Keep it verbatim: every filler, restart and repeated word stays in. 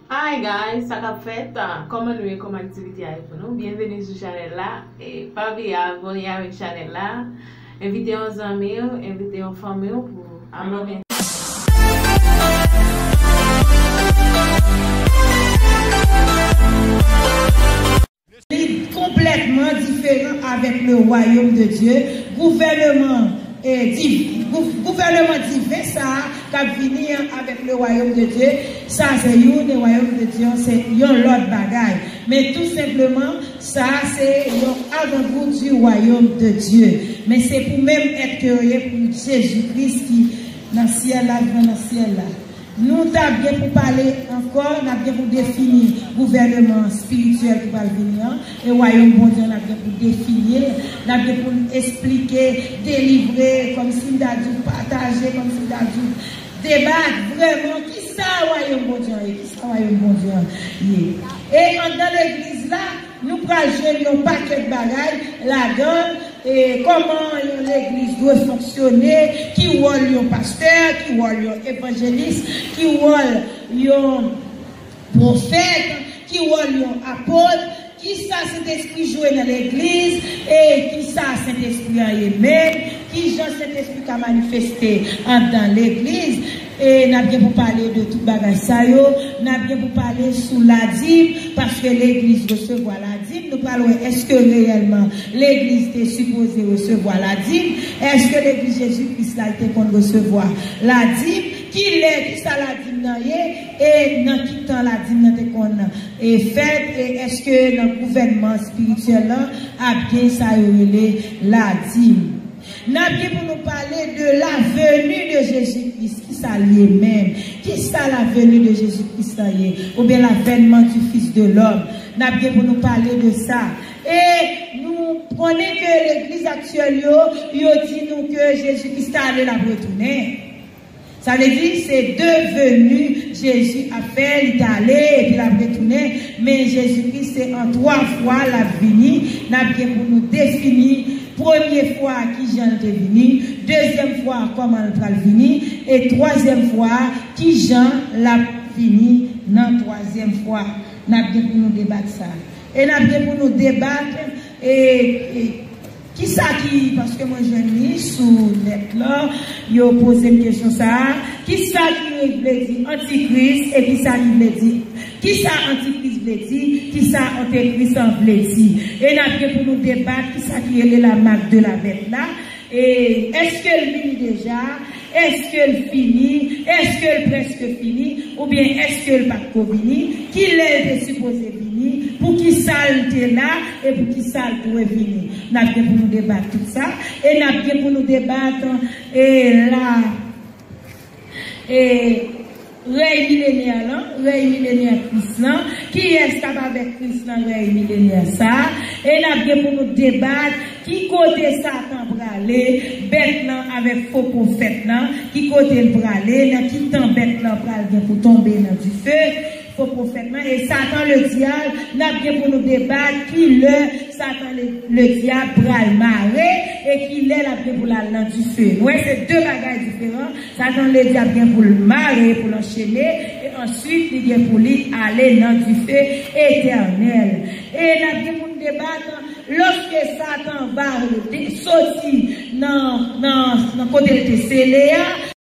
Hi guys, sa k ap fèt? Kòman nou ye? Kòman aktivite a ye pou nou? Byenveni sou chanèl la. E pa bliye abòne avèk chanèl la. Envite yon zanmi w, envite yon fanmi w pou abòne. Li konplètman diferan avèk le wayòm de Dye. Gouvènman, eh, di, gou, gouvènman diven sa a k ap vini an avèk le wayòm de Dye, sa se youn, e wayòm de Dye an se yon lòt bagay. Men tou senpleman, sa a se yon avangou di wayòm de Dye. Men se pou menm èt ke yo ye pou Jezi Kris ki nan syèl la, vivan nan syèl la. Nou t ap gen pou pale ankò, n ap gen pou defini gouvènman espirityèl ki pral vini an, e wayòm Bondye an n ap gen pou defini l, n ap gen pou n esplike, delivre, kòmsi m ta di w pataje, kòmsi m ta di w debat vrèman kisa wayòm Bondye an ye, kisa wayòm Bondye an ye. E anndan legliz la, nou pral jwenn yon pakèt bagay ladan l, e kòman yon legliz dwe fonksyone, ki wòl yon pastè, ki wòl yon evanjelis, ki wòl yon pwofèt, ki wòl yon apot, kisa Sentespri jwe nan legliz, e kisa Sentespri an ye menm, kijan Sentespri ka manifeste anndan legliz. E n ap gen pou pale de tout bagay sa yo, n ap gen pou pale sou ladim, paske legliz resevwa ladim. Nou pral wè èske reyèlman legliz te sipoze resevwa ladim, èske legliz Jezi Kris la te konn resevwa ladim, kilè, kisa ladim nan ye, e nan ki tan ladim nan te konn, e, fèt, e èske nan gouvènman espirityèl lan ap gen sa yo rele ladim. N ap gen pou nou pale de la venue de Jésus-Christ. Kisa l ye menm? Kisa la venue de Jésus-Christ lan ye? Oubyen l'avènement du Fils de l'homme. N ap gen pou nou pale de sa. E nou konnen ke legliz aktyèl yo, yo di nou ke Jezi Kris ta ale, l ap retounen. Sa vle di, se de veni Jezi ap fè, li t ale, epi l ap retounen. Men Jezi Kris se an twa fwa l ap vini. N ap gen pou nou defini premye fwa kijan l te vini, dezyèm fwa kòman l pral vini, e twazyèm fwa kijan l ap vini nan twazyèm fwa. N ap gen pou nou debat sa. E n ap gen pou nou debat, e, e, kisa ki, paske mwen jwenn li sou nèt lan, yo poze m kesyon sa a, kisa ki vle di antikris e kisa ki vle di, kisa antikris vle di, kisa antikris an vle di. E n ap gen pou nou debat kisa ki rele la marque de la bête la. E èske l vini deja? Èske l fini? Èske l prèske fini? Oubyen èske l pa t ko vini? Kilè l te sipoze vini? Pou ki sa l te la? E pou ki sa l dwe vini? N ap gen pou nou debat tout sa. E n ap gen pou nou debat, e, la, e, rèy milenè lan, rèy milenè Kris lan. Kiyès k ap avèk Kris nan rèy milenè sa a? E n ap gen pou nou debat ki kote Satan prale, bèt lan avèk fo pwofèt lan, ki kote l prale, nan ki tan bèt lan pral gen pou tonbe nan dife, fo pwofèt lan, e Satan ledyab, n ap gen pou nou debat ki lè Satan le, ledyab pral mare, e ki lè l ap gen pou l al nan dife. Nou wè, se de bagay diferan. Satan ledyab gen pou l mare, pou l anchene, e answit li gen pou li ale nan dife etènèl. E n ap gen pou n debat lòske Satan va de, soti nan, nan, nan kote l te sele a.